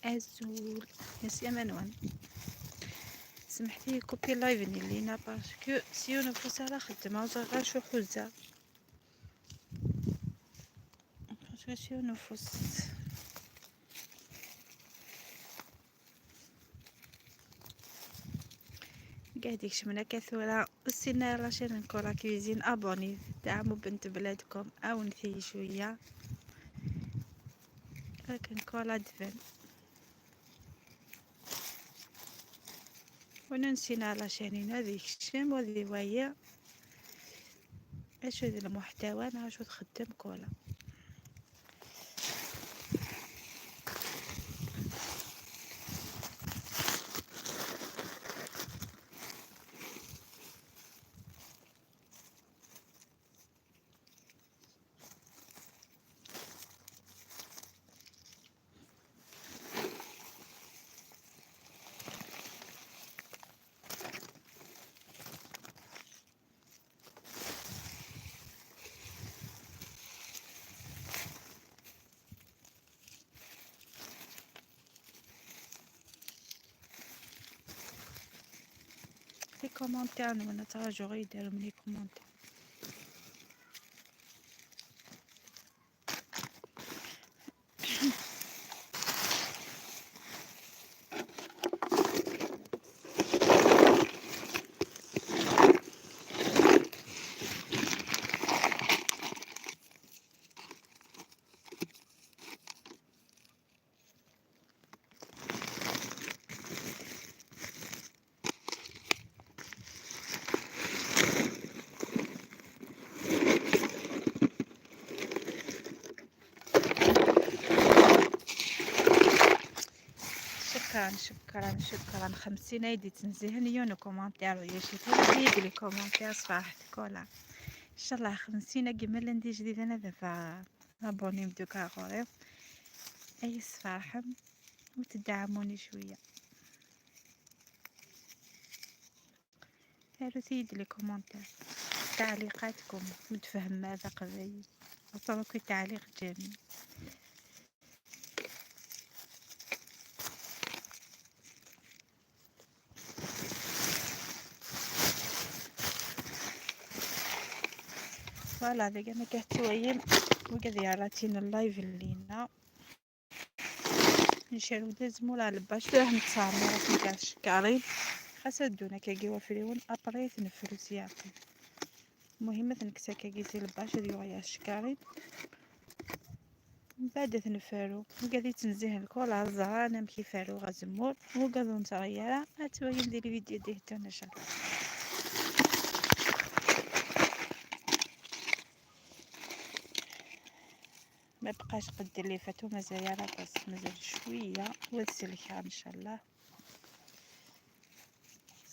ازول يا منوان سمحتي couper live لينا parce que سيو نفوس على خدمة وزغا شو حوزة parce que سيو نفوس. قاعد يكشمنا كثورة السنة la chaîne كولا cuisine abonnez دعموا بنت بلادكم او نثي شوية لكن كولا دفن وننسينا la chaîne هذيك الشم وذي ويا اش هذا المحتوى انا شو تخدم كولا. les commentaires نوانا تراجعو غير يديرو من les commentaires. شكرا شكرا شكرا 50 ايدي تنزهن يونو commentaire يا شي تزيد les commentaires صفاح كولا ان شاء الله 50 كمل عندي جديد انا دابا abonnez مدوكا غوري اي صفاح وتدعموني شوية. هادو تيد les commentaires تعليقاتكم متفهم ماذا قبل اتركوا تعليق جميل. voilà ديك انا كهتويم وكذا راتين ال live لينا نشالو دازمو لا لباش راه نتصامو راه كاع الشكارين خاصها دونا كاكي وفريون ابري تنفرو سياقي. المهم تنكسا كاكي سي لباش هادي غيا الشكارين من بعد تنفرو وكذا تنزيه الكولا زعانة مكيفارو غازمور وكذا نتغيرا اتويم ديال الفيديو ديال ان شاء الله. ما بقاش قد اللي فاتو مازال راه بس مازال شوية وتسلكها ان شاء الله.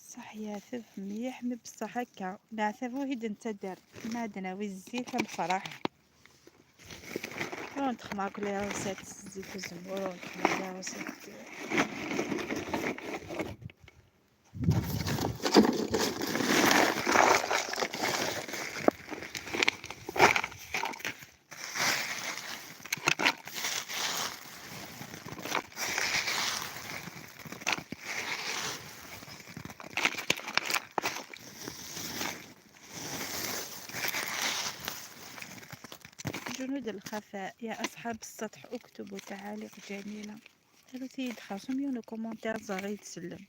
صح يا ثف مليح مي بصح هكا نعثفو هيد انت دار ما عندنا الزيت الفرح ونتخمع كل recettes الزيت الزمور ونتخمع recettes جنود الخفاء. يا أصحاب السطح اكتبوا تعاليق جميلة. روتي خاصهم يونو commentaire صغير تسلم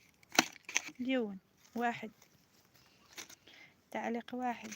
اليوم واحد تعليق واحد.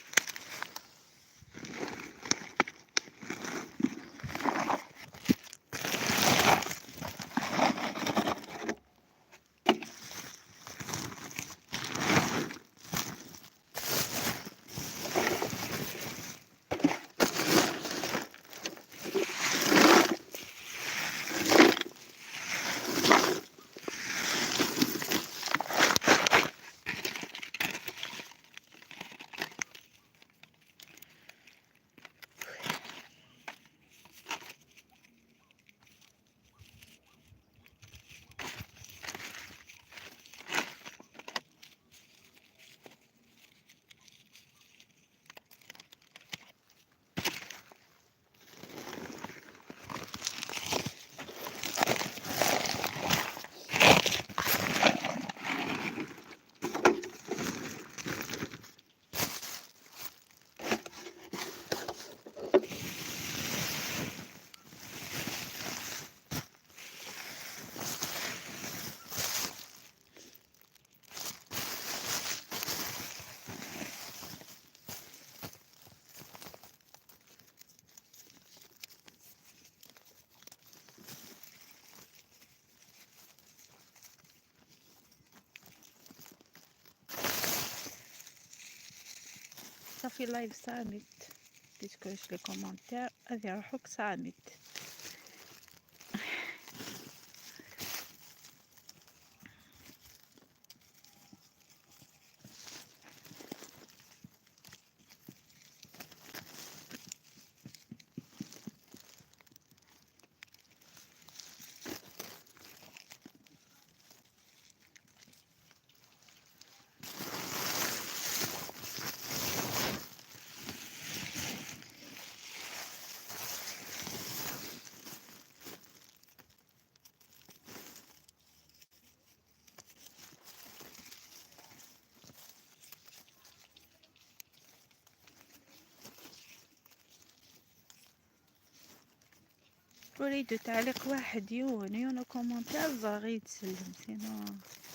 في live صامت، puisque les commentaires هذي روحك صامت. أريد تعليق واحد يون يون commentaire زاغي تسلم sinon.